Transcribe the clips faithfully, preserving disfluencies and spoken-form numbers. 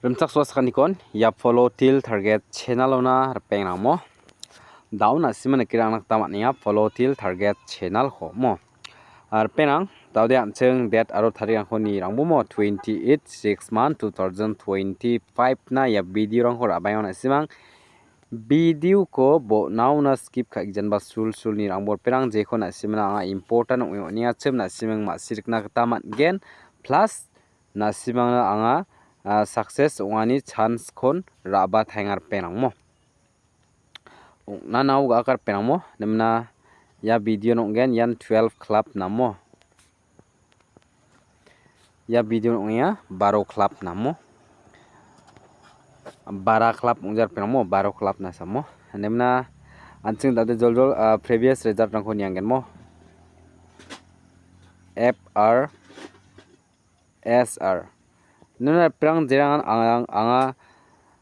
Rimchaksoa sakanikon ia Polo Teer Target channel-ona ripengrangmo. Dao na·sima nikirangna gita man·enga Polo Teer Target channel-ko mo. Ah, ripengrang, daode an·ching date aro tarikrangko nirangbomo twenty-eight six month two thousand twenty-five-na ia video-rangko ra·baenga na·simang. Video-ko bo·naona skip ka·gijanba sulsul nirangbo ripengrang jeko na·simana anga important ong·e on·engachim na·simang ma·sirikna gita man·gen. Plus na·simangna anga, ah, success ong·ani chance-kon ra·bataenga ripengrangmo. Ong·nanao ga·aka ripengrangmo. Nimna ia video-n ong·gen ian twelve club namo. Ia video-n ong·enga baro club namo. Bara club ong·ja ripengrangmo, baro club na samo. Nimna an·ching daode joljol, ah, previous result-rangko nianggenmo. F R S R. Nuna ripengrang jerangan ang-, anga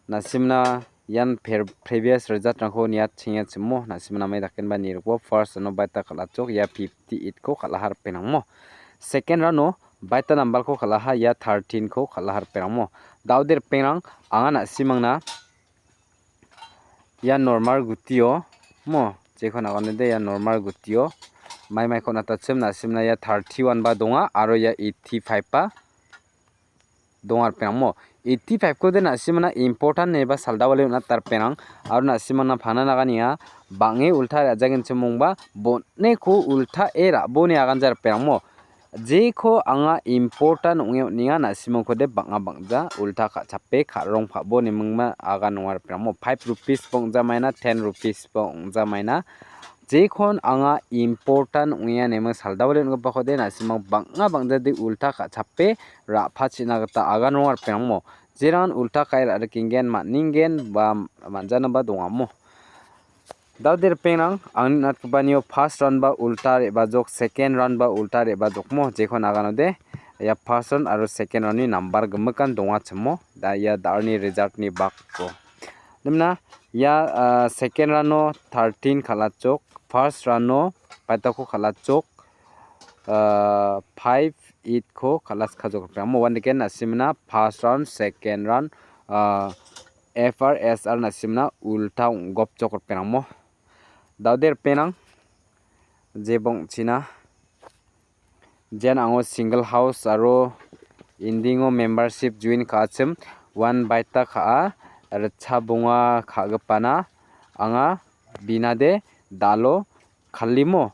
na·simna ian per-, previous result-rangko niatchengachimo, na·simna name dakenba nirikbo first ano baita kal·achok ia fifty-eight-ko kal·aha ripengrangmo. Second round-o baita nambalko kal·aha ia thirteen-ko kal·aha ripengrangmo. Daode ripengrang anga na·simangna ia normal gutio mo, jekon aganode ia normal gutio. Mai maiko natachim na·simna ia thirty-one ba donga aro ia eighty-five ba donga ripengrangmo. Eighty-five-kode na·simana important ineba saldawale on·ata ripengrang. Aro na·simana pangna naganenga bang·e ulta ra·jagenchim ong·ba bon·eko ultae ra·boni aganja ripengrangmo. Jeko anga important ong·e on·enga na·simangkode bang·a bang·ja ulta ka·chape ka·rong pa·bo nemingma agan ong·a ripengrangmo. Five rupees ba ong·jamaina, ten rupees ba ong·jamaina. Jekon anga important ong·enga neming saldawale on·gipakode na·simang bang·a bang·jade ulta ka·chape ra·pachina gita agan ong·a ripengrangmo. Jerangan ulta ka·e ra·rikenggen, man·ningen ba man·janaba dongamo. Daode ripengrang, angni on·atgipanio first round ba ulta re·bajok, second round ba ulta re·bajokmo, jekon aganode ia first round aro second round-ni nambar gimikan dongachimo, da ia da·alni result-ni bakko. Nimna ia, ah, second round-o thirteen kal·achok, first round-o baitako kal·achok, ah, five eight-ko kal·askajok ripengrangmo. Uandake na·simna first round, second round, ah, F R S R na·simna ulta ong·gopjok ripengrangmo. Daode ripengrang, jeba ong·china. Jen ango single house aro ending-o membership join ka·achim, uan baita ka·a, ritchap bonga ka·gipana anga binade dalo kalimo.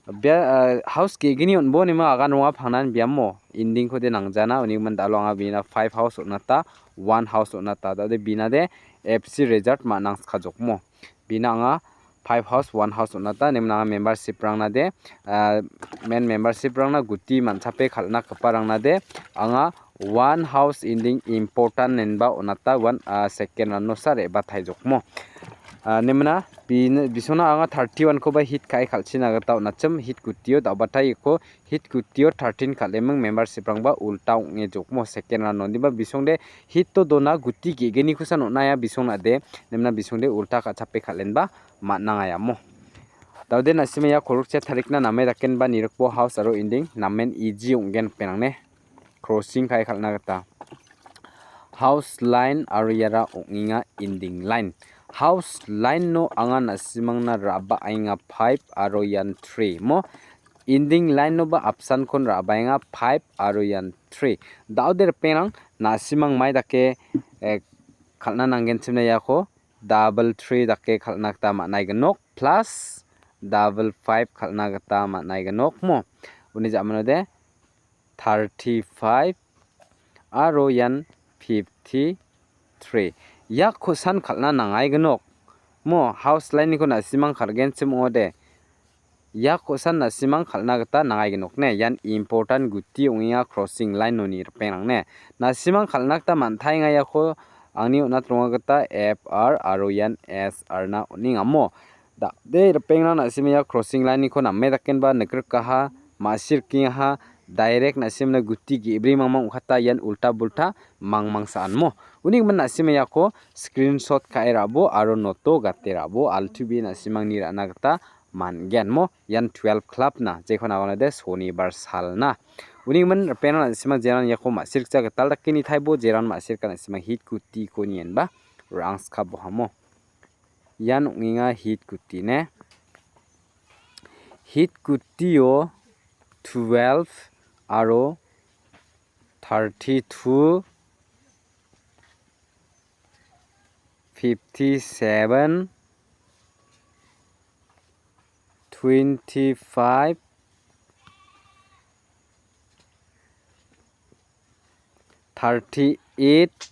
Bia, ah, house ge·gni on·bo nima agan ronga pangnan biamo. Ending-kode nangjana, unigimin dalo anga bina five house on·ata, one house on·ata. Dade binade F C result ma·nangskajokmo. Bina anga five house, one house on·ata, nemna anga membership-rangna de, ah, men membership-rangna guti man·chape kal·na giparangna de, anga one house ending important nenba on·ata, one, ah, second round-osa re·bataijokmo. Ah, nemna bini, bisona anga thirty-one-koba hit ka·e kal·china gita on·achim, hit gutio da·bataiko hit gutio thirteen kal·eming membership-rangba ulta ong·e jokmo second round-o. Indiba bisongde hit-o dona guti ge·gnikosan on·aia bisong nade, nemna bisongde ulta ka·chape kal·enba man·angaiamo. Daode na·sima ia korokchia tarikna name dakenba nirikbo house aro ending namen easy ong·gen penangne. Crossing ka·e kal·na gita. House line aro iara ong·enga ending line. House line-o anga na·simangna ra·baenga five aro ian three mo. Ending line-oba apsankon ra·baenga five aro ian three. Daode ripengrang na·simang mai dake, eh, kal·na nanggenchimna iako double three dake kal·na gita man·aigenok plus double five kal·na gita man·aigenok mo. Uni ja·manode thirty-five aro ian fifty-three. Ia kosan kal·na nangaigenok. Mo house line-niko na·simang kal·genchim ong·ode. Ia kosan na·simang kal·na gita nangaigenok ne. Ian important guti ong·enga crossing line-oni ripengrang ne. Na·simang kal·na gita man·taenga iako angni on·atronga gita F R aro ian S R-na on·engamo. Dade ripengrang na·sime ia crossing line-niko name dakenba nikrikaha, ma·sina rikengaha, direct na·simna guti ge·bri mangmang ong·kata ian ulta bulta mangmangsa anmo. Uni gimin na·sime iako screenshot ka·e ra·bo aro noto gate ra·bo altubi na·simangni ra·na gita man·gen mo. Ian twelve club-na, jekon aganode sonibar salna. Uni gimin ripengrang na·simang jeran iako ma·sirikja gital dake nitaibo, jeran ma·sirika na·simang hit kutiko nienba rangska bohamo. Ian ong·enga hit kuti ne. Hit kutio twelve aro thirty-two, fifty-seven, twenty-five, thirty-eight,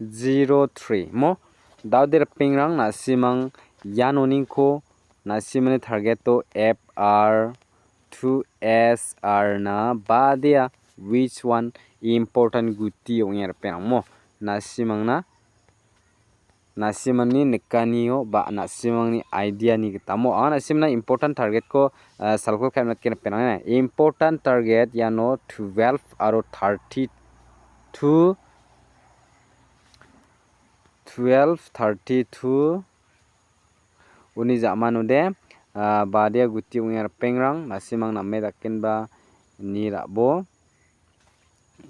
zero three mo. Dao de ripengrang na·simang ianoniko na·simani target-o F R two S R na badia which one important guti ong·e ripengrang mo. Na·simangna na·simangni nikanio ba na·simangni idea-ni gitamo anga na·simna important target-ko, ah, salko kainatgen ripengrang. Important target iano twelve aro thirty-two, twelve, thirty-two, uni ja·manode, ah, badia guti ong·e ripengrang, na·simang name dakenba ni ra·bo.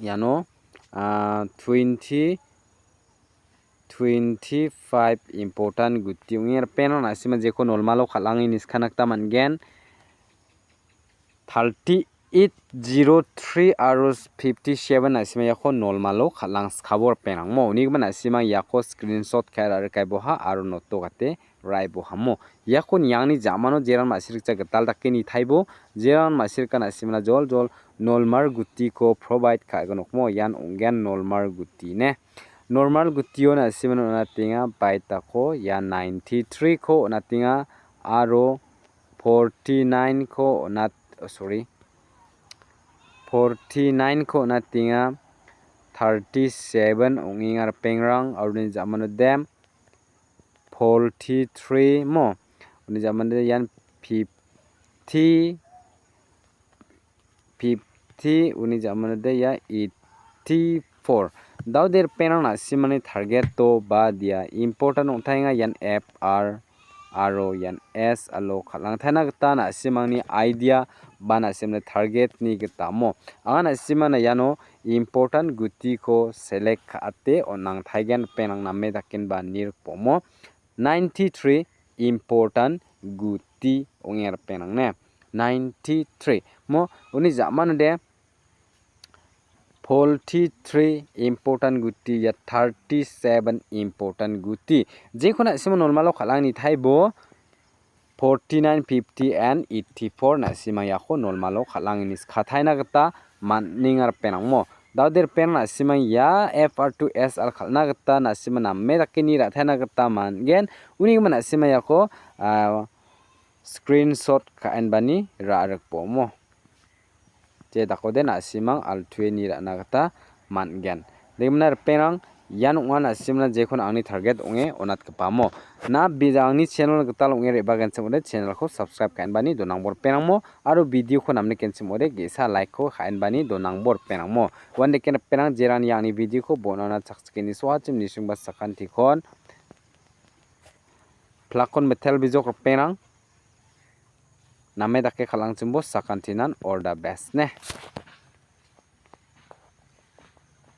Iano, ah, twenty, twenty-five important guti ong·e ripengrang, na·sima jeko nolmalo kal·ange niskana gita man·gen. Thirty-eight, zero three aro fifty-seven na·sima iako nolmalo kal·angskabo ripengrangmo. Unigimin na·sima iako screenshot ka·e ra·rikaiboha aro noto gate raibohamo. Iako niangni ja·mano jeran ma·sirikja gital dake nitaibo, jeran ma·sirika na·simana jol jol nolmar gutiko provide ka·gnokmo. Ian ong·gen nolmar guti ne. Nolmar gutio na·simana on·atenga baitako ia ninety-three-ko on·atenga aro forty-nine-ko on·at-, oh, sorry, forty-nine-ko on·atenga, thirty-seven ong·enga ripengrang, aro uni ja·mano dem forty-three mo, uni ja·mano ian fifty, fifty, uni ja·manode ia eighty-four. Dao de ripengrang na·simani target-o ba dia important ong·taenga ian F R aro ian S alo kal·angtaina gita na·simangni idea ba na·simani target-ni gitamo. Anga na·simana iano important gutiko select ka·ate on·angtaigen ripengrang name dakenba nirikbomo. Ninety-three important guti ong·e ripengrang ne. Ninety-three. Mo, uni ja·manode forty-three important guti, ia thirty-seven important guti. Jekon na·simo nolmalo kal·angni taibo forty-nine, fifty and eighty-four na·sima iako nolmalo kal·angni skataina gita man·enga ripengrangmo. Dao de ripengrang na·sima ia F R two S R kal·na gita na·sima name dake ni ra·taina gita man·gen. Unigimin na·sima iako, ah, screenshot ka·enbani ra·rikbomo. Je dakode na·simang altueni ra·na gita man·gen. Degimna ripengrang, ian ong·a na·simna jekon angni target ong·e on·atgipamo. Na bijangni channel gital ong·e re·bagenchim ong·ode channel-ko subscribe ka·enbani donangbo ripengrangmo aro video-ko namnikenchim ong·ode ge·sa like-ko ka·enbani donangbo ripengrangmo. Uandake ripengrang jerangni angni video-ko bon·ana chakchikeni so·achim nisingba sakantikon plakon metel bijok ripengrang. Name dake kal·angchimbo sakantinan all the best ne.